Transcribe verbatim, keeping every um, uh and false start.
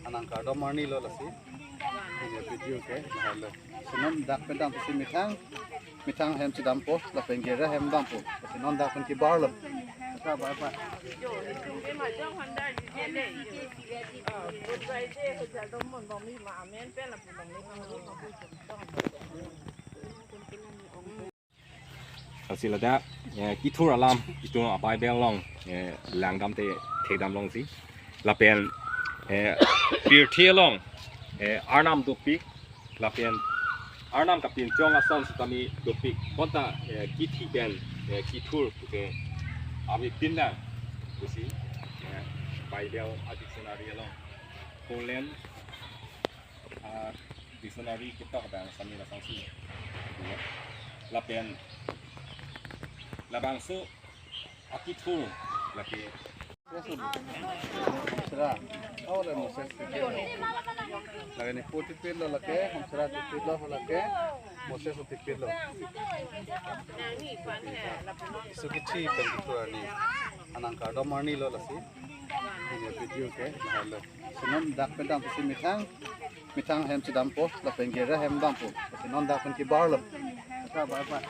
Anang kardom arni lo lasi. Ini video ke, mahal lo. Si non dak pen dampo si methang, methang hem chedampo, lapen gera hem dampo. Si non dak pen kebar lo. Bye bye. Lasi ladak, eh, kethur alam, itum a-Bible along, eh, langdam te thekdam longsi. Lapen, eh, pirthe along, eh, Arnam dopik, lapen Arnam kapinchong ason sitame dopik. Bonta, eh, kithi pen, eh, kethur puke avepin nang pusi, eh, Bible a-dictionary along. Poland, ah, dictionary ketok abang sami lasonsi. Lapen labangso akethur lake. Sera. Oh, le Moses. Lake ne poti pin lo lake, Moses poti pin lo lake, Moses poti pin lo. Isu kithi pen kethur arni. Anang kardom arni lo lasi. Ini video ke, mahal lo. Si non dak pen dampo si methang, methang hem chedampo, lapen gera hem dampo. Si non dak pen kebar lo. Bye bye.